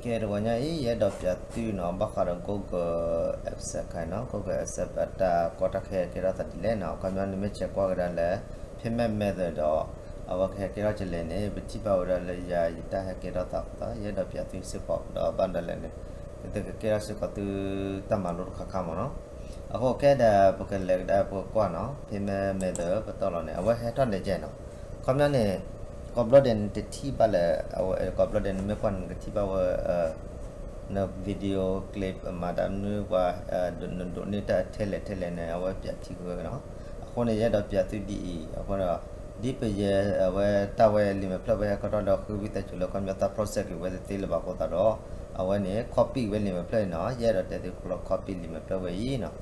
ကဲ တဂီၤညါအံၤ ယအဲၣ်ဒိးပျးသုနီၤ ဘၣ်ဃးဒီး Google Adsense ခါအံၤနီၤ, Google Adsense အတၢ်ကီတၢ်ခဲကဲထီၣ်သးဒ်လဲၣ်နီၤ, ခီပညီနမ့ၢ်ဆဲးကွၢ်ကဒါလၢ payment method ဒီး အဝဲကဟဲကဲထီၣ်ကလဲာ်န့ၣ် ပထံၣ်ဘၣ်ဝဲဒၣ်လၢယၤ ယတၢ်ဟဲကဲထီၣ်သးအဃိသတး ယအဲၣ်ဒိးပျးသုစ့ၢ်ကီး ဒီးဘၣ်ဒီးလဲၣ်န့ၣ် သုကကဲထီၣ်စ့ၢ်ကီးသုတၢ်မၤလိတခါခါမးနီၤ. အဃိကဲဒၣ် ပကလဲၤကဒါပကကွၢ်နီၤ, payment method ပတီၢ်လီၤန့ၣ် အဝဲဟဲထီၣ်န့ၣ်ကဲနီၤ, ခီပညီန့ၣ် ကိးဘျီဒဲးနတထံၣ်ဘၣ်လၢ အဝဲ ကိးဘျီဒဲးနမ့ၢ်ကွၢ်န့ၣ် နကထံၣ်ဘၣ်ဝဲ န video clip မၤတၢ်မနုၤပှၤ နဒိးန့ၢ်တၢ်ထဲလဲၣ်ထဲလဲၣ်န့ၣ် အဝဲပျးထံကဝဲနီၤ. အဃိန့ၣ် ယအဲၣ်ဒိးပျးသုဒ်အံၤ အဃိဒီး ဒ်ပယဲ အဝဲတၢ်ဝဲလံာ်မဲာ်ဖျၢၣ်ဝဲဟဲခီထီၣ်ဒီး ဃ့ဝံသးစူၤလၢခီပညီတၢ် process က့ၤဝဲတသ့လၢၤဘၣ်အဃိသတးဒီး အဝဲန့ၣ် copy ဝဲလံာ်မဲာ်ဖျၢၣ်အံၤနီၤ, ယအဲၣ်ဒိးတဲသုကျိ copy လံာ်မဲာ်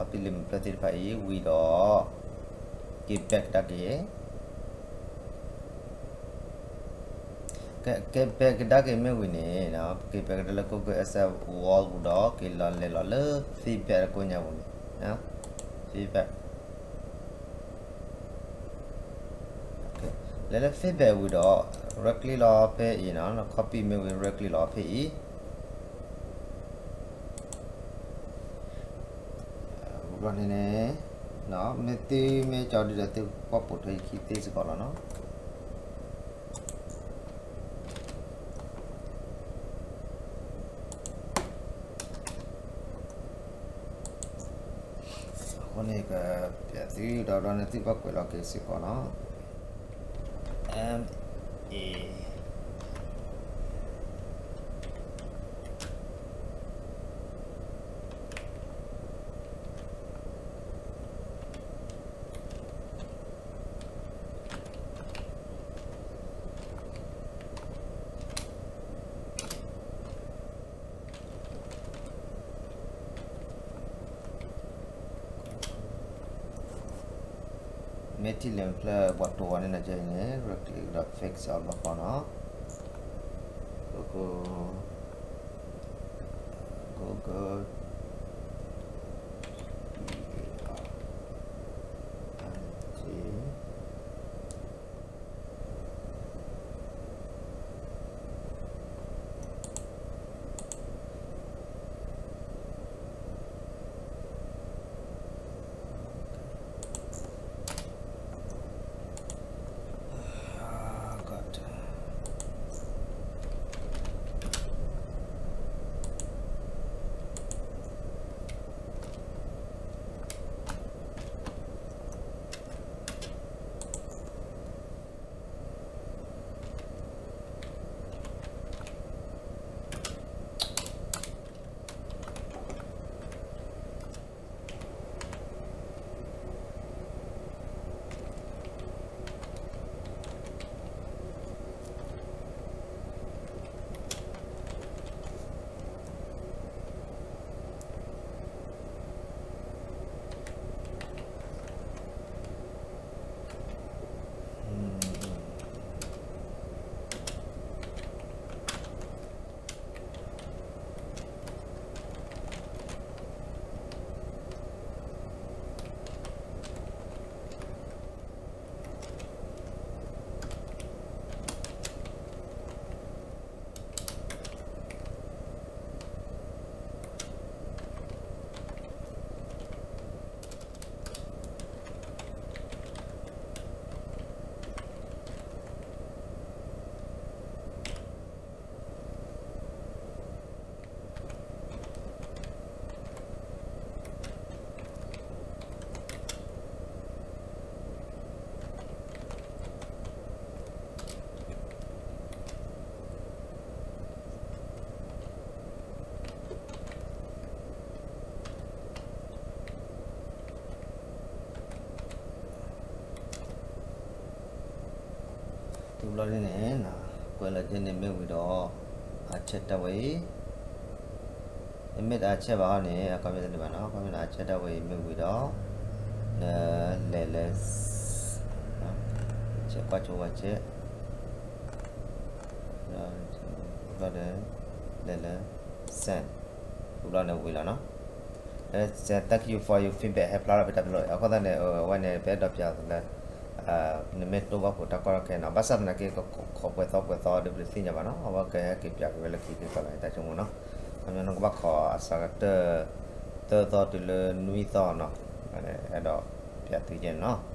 ဖျၢၣ်ဝဲအံၤနီၤ, copy လံာ်မဲာ်ဖျၢၣ်သ့ၣ်တဖၣ်အံၤဝံၤဒီး က့ၤ back ကဒါက့ၤ ကဲ ကဲ back ကဒါက့ၤမ့ၢ်ဝံၤန့ၣ် က့ၤ back ကဒါလၢ Google Adsense Wall ပူၤဒီး က့ၤလီၤလဲၤလီၤလၢ feedback တကိးညါပူၤန့ၣ် feedback လဲၤလၢ feedback ဝံၤဒီး right click လီၤဖဲအံၤနီၤ, copy မ့ၢ်ဝံၤ right click လီၤဖဲအံၤ ဝံၤဘျီန့ၣ်န့ၣ် မ့ၢ်သုမ့ၢ်ကၠီဒုဒီးသုကွၢ်ပိာ်ထွဲယခံသ့စ့ၢ်ကီးလီၤနီၤ. အဃိန့ၣ် ကပျးသုဒီးဘျီန့ၣ် သုဘၣ်ကွဲးလီၤက့ၤစ့ၢ်ကီးနီၤ. M A မ့ၢ်ထံၣ်လံာ်မဲာ်ဖျၢၣ် ပှၤတိၤဝဲန့ၣ်နကဲအံၤန့ၣ် right click ဒီး fix all ဘၣ်ဃီနီၤ. Google Google တုၤဘျီန့ၣ်န့ၣ် ကွဲးလီၤက့ၤန့ၣ်မ့ၢ်ဝံၤဒီး အဆဲးတၢ်ဝဲအံၤ နမ့ၢ်တအဆဲးဘၣ်ဟီန့ၣ် အခီပညီတန့ၢ်ဘၣ်နီၤ, အခီပညီအဆဲးတၢ်ဝဲအံၤမ့ၢ်ဝံၤဒီး နလဲၤလၢ ဆဲးကွၢ်ဆိဝဲဆဲး ဘျီဒီး လဲၤလၢ send ဘျီန့ၣ်ဝံၤလီၤနီၤ. Thank you for your feedback ဟဲဖျါထီၣ်ဖဲတၢ်ဖျါလီၤ အဃိသတးန့ၣ် အဝဲန့ၣ် ပအဲၣ်ဒိးပျးသုလၢ နမ့ၢ်တိၢ်ဘၣ်ဃိတၢ်ကီတၢ်ခဲနီၤ, ဘၣ်ဆၣ်သနာ်က့ ကခိးပှဲၤသီပှဲၤသီဒီး ပတသ့ၣ်ညါဘၣ်နီၤ, အဝဲကဟဲက့ၤပၠးက့ၤဝဲလၢခံက့ၤကီးလီၤ တၢ်ဆိကမိၣ်နီၤ, ခီပညီနကဘၣ်ခိးအစှၤကတၢၢ် သၢသီတုၤလၢနွံသီနီၤ, အဲၣ်ဒိးပၠးသုကဲန့ၣ်နီၤ.